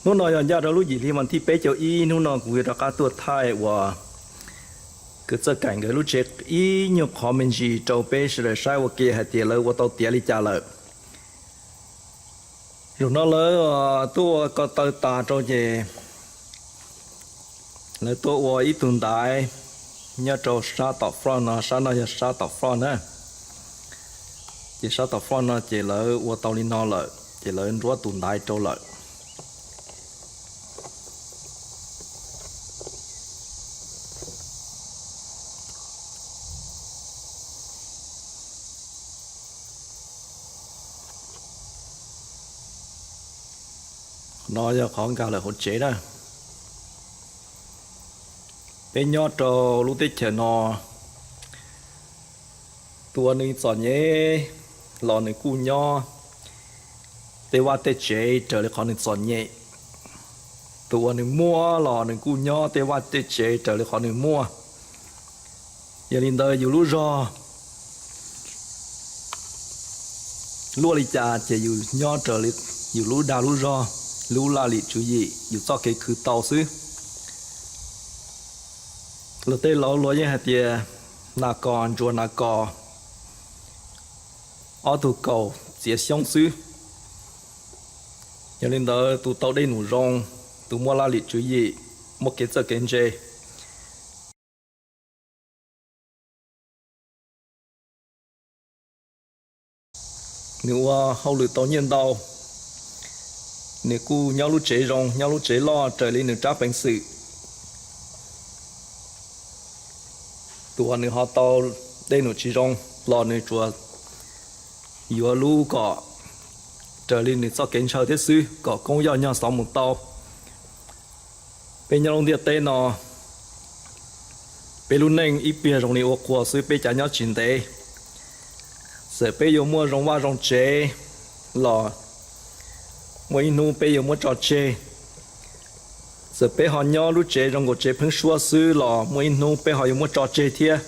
Hnub no yog ncaj rau lub yim hli vas thib peb caug ib, hnub no kuv yuav rov qab tuaj thaij uas kwv Txawj Kaim nkawd lub tsev ib nyuag qhov me ntsis rau peb sawv daws saib ua ke hais tias lawv ua tau tiav li cas lawm. Zaum no lawv tuaj ua ko taw tas rau ces lawv tuaj ua ib tug ntaiv nyob rau sab tom front no, sab no yog sab tom front na. Ces sab tom front no ces lawv ua tau li no lawm ces lawv nruab tus ntaiv rau lawm. No yog qhov nkag lawm hauv tsev na. Peb nyob rau lub teb chaws no, tus uas nws txom nyem los nws kuj nyob tej vaj tej tsev raws li qhov nws txom nyem. Tus uas nws muaj los nws kuj nyob tej vaj tej tsev raws li qhov nws muaj. Yog li ntawd yus lub zog luaj li cas ces yus nyob raws li yus lub dag lub zog, lub laj lim tswv yim, yus txoj kev khwv tau xwb. Luag tej laus luag yeej hais tias nas kos ntsuas nas kos, ob tug kaus txiav xyoob xwb. Yog li ntawd tus tau dej num zoo, tus muaj laj lim tswv yim, muaj kev txawj kev ntse, nws ua hauj lwm tau nyiaj ntau, nws kuj nyob lub tsev zoo, nyob lub tsev loj raws li nws rab peev xwm. Tus uas nws ho tau dej num tsis zoo los nws tsuas yuav lub kom raws li nws txoj kev ntshaw thiab xwb, kom koob yoj nyog xov mus tau. Peb nyob lub ntiaj teb no, peb lub neej ib pliag zoo li ua quas xwb, peb cav nyob tsis ntev. Txawm peb yuav muaj zoo vaj zoo tsev los muaj ib hnub peb yuav muab tso tseg. Txawm peb ho nyob lub tsev zoo nkaus tsev pheeb suab xwb los muaj ib hnub peb ho yuav muab tso tseg thiab.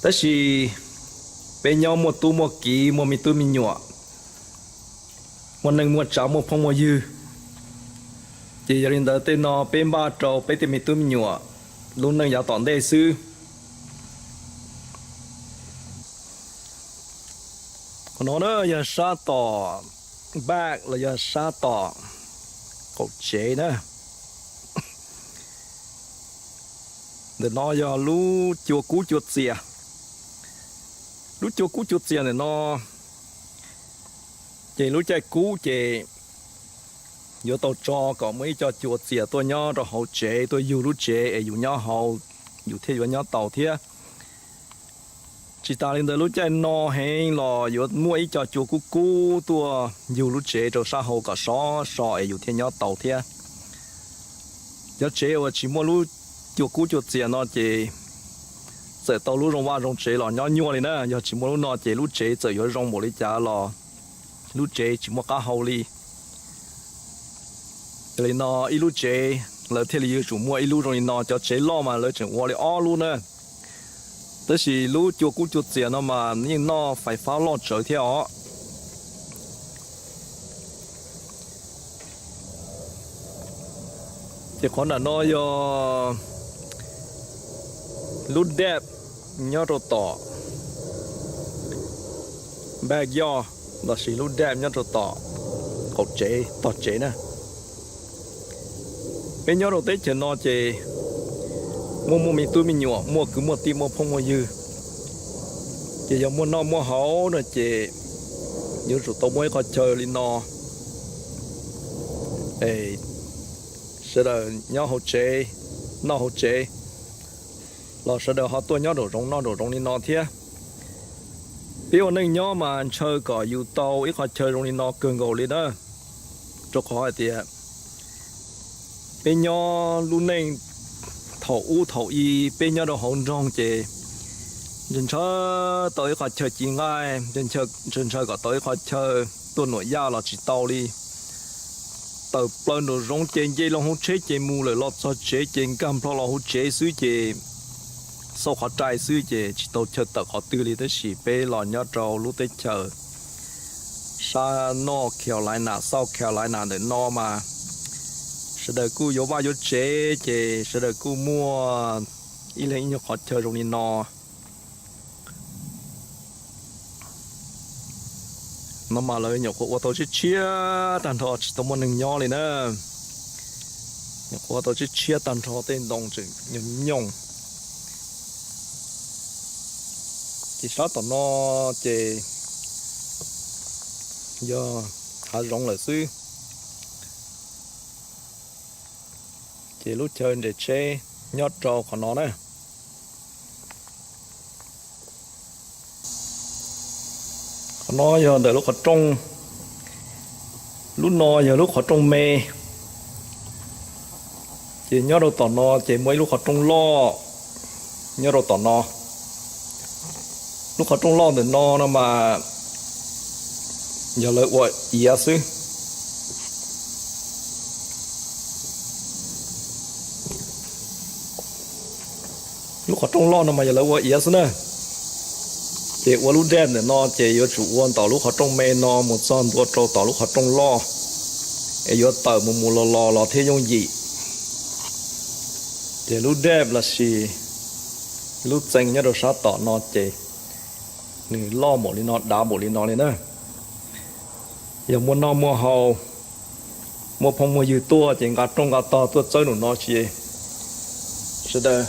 Tab sis peb nyob muaj tub muaj kiv, muaj me tub me nyuam, muaj neej muaj tsav, muaj phooj muaj ywg, ces yog li ntawd tej no peb npaj rau peb tej me tub me nyuam lub neej yav tom ntej xwb. Qhov no na yog sab tom back los yog sab tom qaum tsev na. Ntawm no yog lub cua kub cua txias. Lub cua kub cua txias ntawm no ces lub caij kub ces yuav tau tso kom muaj ib co cua txias tuaj nyob rau hauv tsev, tuaj yug lub tsev es yus nyob hauv, yus thiaj yuav nyob tau thiab. Tsis tas li ntawd lub caij no heev los yuav muaj ib co cua kub kub tuaj yug lub tsev rau sab hauv kom sov so es yus thiaj nyob tau thiab. Cov tsev uas tsis muaj lub cua kub cua txias no ces txawm tau lub zoo vaj zoo tsev los nyob nyuaj li na. Yog tsis muaj lub no ces lub tsev txawm yuav zoo npaum li cas los lub tsev tsis muaj qab hau li. Yog li no ib lub tsev lawv thiaj li yuav tsum muaj ib lub zoo li no. Cov tsev loj mas lawv tseem ua li ob lub na. Tab sis lub cua kub cua txias no mas yeej noj fais fab loj tsawv thiab os. Ces qhov nram no yog lub dep nyob rau tom back yard lossis lub dep nyob rau tom qaum tsev, tog tsev na. Peb nyob rau teb chaws no ces muaj muaj me tub me nyuam, muaj kwv muaj tij, muaj phooj muaj ywg, ces yog muaj noj muaj haus no ces yuav tsum tau muaj ib qhov chaw li no es sawv daws nyob hauv tsev, noj hauv tsev, los sawv daws ho tuaj nyob nraum zoov noj nraum zoov li no thiab. Peb ua neej nyob mas ntshaw kom yus tau ib qhov chaw zoo li no kawg nkaus li na, rau qhov hais tias peb nyob lub neej thaum ub thaum i peb nyob rau hauv nroog ces ntshaw ntshaw tau ib qhov chaw ci nqaij, ntshaw ntshaw kom tau ib qhov chaw tuaj nuam yaj los tsis tau li. Tawm plaws nraum zoov ces nce loo hauv tsheb ces mus lawm, los txog tsev ces nkag nplho los hauv tsev xwb ces xauj qhov rai xwb ces tsis tau chaw tawm qhov twg li. Tab sis peb los nyob rau lub teb chaws Sab North Carolina, South Carolina ntawm no mas sawv daws kuj yuav vaj yuav tsev ces sawv daws kuj muaj ib leeg ib nyuag qhov chaw zoo li no. No mas lawv nyuam qhuav ua tau tshiab tshiab tag nrho tsis tau muaj neeg nyob li na. Nyuam qhuav ua tau tshiab tshiab tag nrho tej ntoo tseem nyoos nyoos. Ces sab tom no ces yog hav zoov lawm xwb. Ces lub chaw nres tsheb nyob rau qhov no na. Qhov no yog ntawm lub qhov rooj, lub no yog lub qhov rooj me. Ces nyob rau tom no ces muaj ib lub qhov rooj loj nyob rau tom no. Lub qhov rooj loj ntawm no no mas yog lawv ua iav xwb. Lub qhov rooj loj no mas yog lawv ua iav xwb na. Ces ua lub dej ntawm no ces yuav tsum ua ntawm lub qhov rooj me no mus txog ntua rau tom lub qhov rooj loj, es yuav tawm mus mus los los los thiaj yooj yim. Ces lub dej los sis lub txee nyob rau sab tom no ces nws loj npaum li no, dav npaum li no li na. Yog muaj noj muaj haus, muaj phooj muaj ywg tuaj ces nqa rooj nqa tog tuaj txawb nraum no ces sawv daws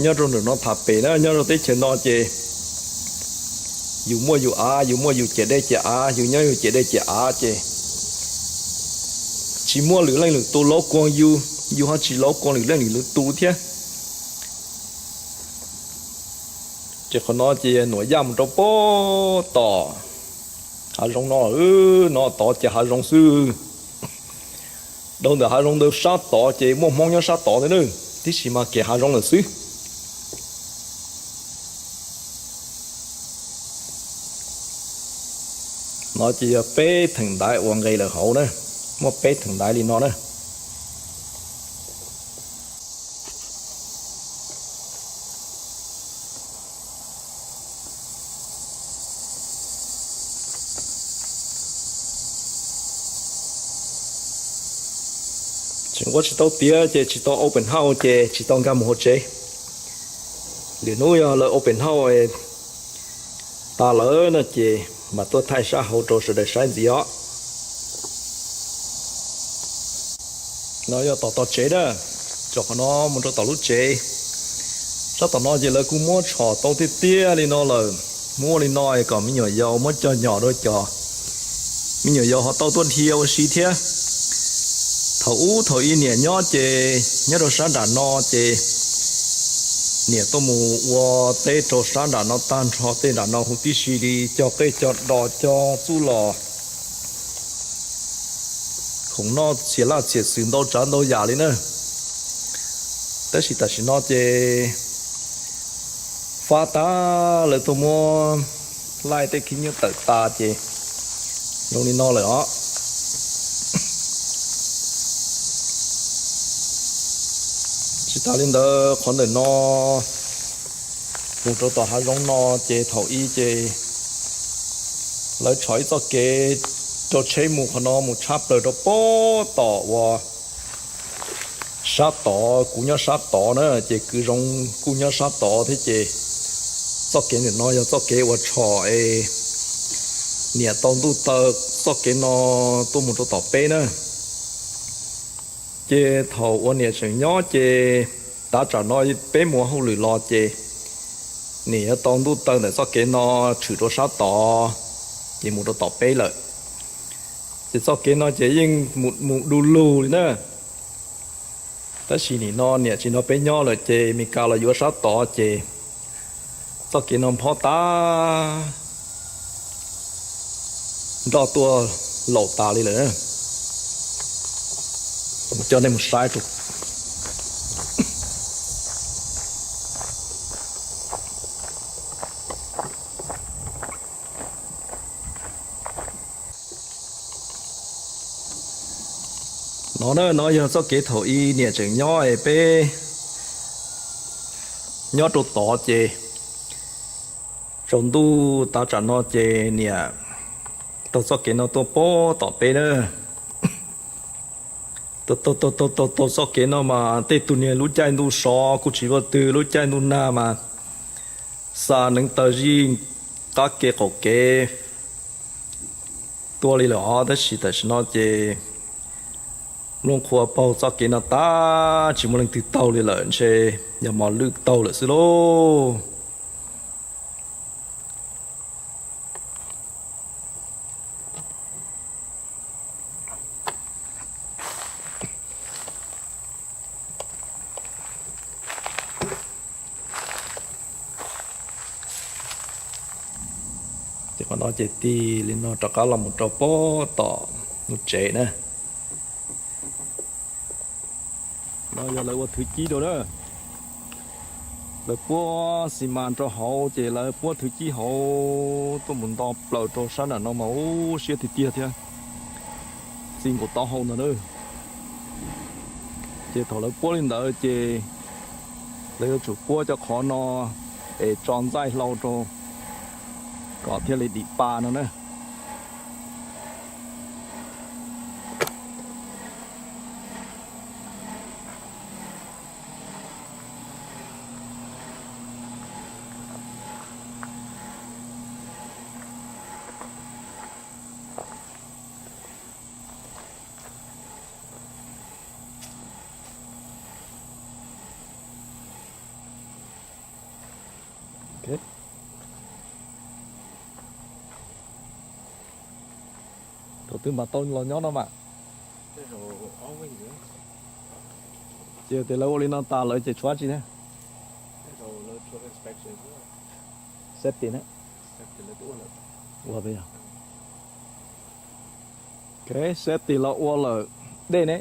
nyob rau nraum no tham pem na, nyob rau teb chaws no ces yus muaj yus av, yus muaj yus ciam dej ciam av, yus nyob yus ciam dej ciam av ces tsis muaj lwm leej lwm tus lauv kuas yus, yus ho tsis lauv kuas lwm leej lwm tus thiab. Ces qhov no ces nuam yaj mus rau pem tom hav zoov no, no tod ces hav zoov xwb. Dhau ntawm hav zoov ntawd sab tod ces muaj Hmoob nyob sab tod ntawd na, tib si mas kev hav zoov lawm xwb. No ces yog peb theem ntaiv uas nqes lawm hauv na, muaj peb theem ntaiv li no na. Tseem ua tsis tau tiav ces tsis tau open house ces tsis tau nkag mus hauv tsev. Lwm hnub yog lawv open house tas lawm no ces mam tuaj thaij sab hauv rau sawv daws saib ntxiv os. No yog tom tog tsev na, tsom qhov no mus rau tom lub tsev. Sab tom no ces lawv kuj muab tshom tau tiag tiag li no lawm. Muab li no kom me nyuam yaus muab cog nyom rau cov me nyuam yaus ho tau tuaj dhia ua si thiab. Thaum ub thaum ub niam nyob ces nyob rau sab nram no ces niam tuaj mus ua teb rau sab nram no tag nrho, tej nram no huv tib si li, cog qej cog dos cog txuj los khoom noj txhia laj txhia xwm ntau tsav ntau yam li na. Tab sis tam sim no ces fab tag, lawv tuaj muab laij tej khib nyiab tawm tas ces zoo li no lawm os. Tsis tas li ntawd, qhov ntawm no mus rau tom hav zoov no ces thaum ub ces lawv tsho ib txoj kev rau tsheb mus qhov no mus tshab plaws rau pem tom uas sab tod, kuv nyob sab tod na, ces kwv Zoov kuj nyob sab tod thiab ces txoj kev ntawm no yog txoj kev uas tsho es niam tau ntuj taw txoj kev no tuaj mus rau tom peb na. Ces thaum uas niam tseem nyob ces tav tsam no peb mus ua hauj lwm los ces niam yuav tau ntuj taw ntawm txoj kev no tshwm rau sab tod, ces mus rau tom peb lawm. Ces txoj kev no ces yeej mus du lug li na. Tab sis nim no niam tsis nrog peb nyob lawm ces Mes Kas los yuav sab tod ces txoj kev no phob tas nroj tuaj laum tas li lawm. Coj nej mus saib rau no na, no yog txoj kev thaum ub niam tseem nyob es peb nyob rau tod ces tsaus ntuj tav tsam no ces niam Taug txoj kev no tuaj pem tom peb na. Taug taug taug taug taug txoj kev no mas tej tug niag lub caij ntuj sov kuj tsis muaj twg, lub caij ntuj nag mas xa neev taw zij qab kev qaum kev tuaj li lawm os, tab sis tam sim no ces nplooj qhuav paug txoj kev no tag tsis muaj leej twg taug li lawm, ntshe yog mos lwj taug lawm xwb lauj. Ces qhov no ces tig li no rov qab los mus rau pem tom lub tsev na. No yog lawv ua thwv cib rau na. Lawv puab xi mas rau hauv ces lawv puab thwv cib hauv tuaj mus nto plaws rau sab nram no mas ub siab tiag tiag thiab. Txi nkaus taub hau ntag na. Ces thaum lawv puab li ntawd ces lawv yuav tsum puab cov qhov no es tso ntxaij hlau rau kom thiaj li dim pa no na. Thaum twg mam tau los nyob no mas. Ces tias lawv ua li no tas lawv ces tshuav tsi ne? Safety ne? Ua peb yog. Ok, safety los ua lawm, dej ne?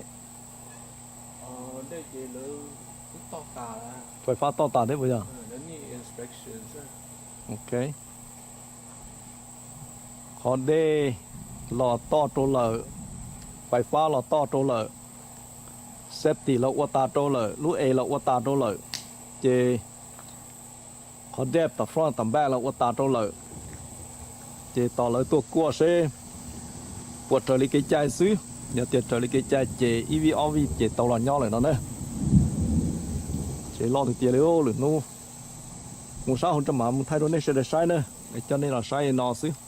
Fais fab toj tas thiab puas yog? Ok. Qhov dej los toj rau lawm, fais fab los toj rau lawm, safety los ua tas rau lawm, lub es los ua tas rau lawm, ces qhov depth tom front tom back los ua tas rau lawm. Ces tos lawv tuaj kuaj seb puas raws li kev cai xwb. Yog tias raws li kev cai ces ib vij ob vij ces tau los nyob lawm no na. Ces loj tiag tiag li lwm hnub. Mus sab hauv rau mam mus thaij rau nej sawv daws saib na, coj nej los saib no xwb.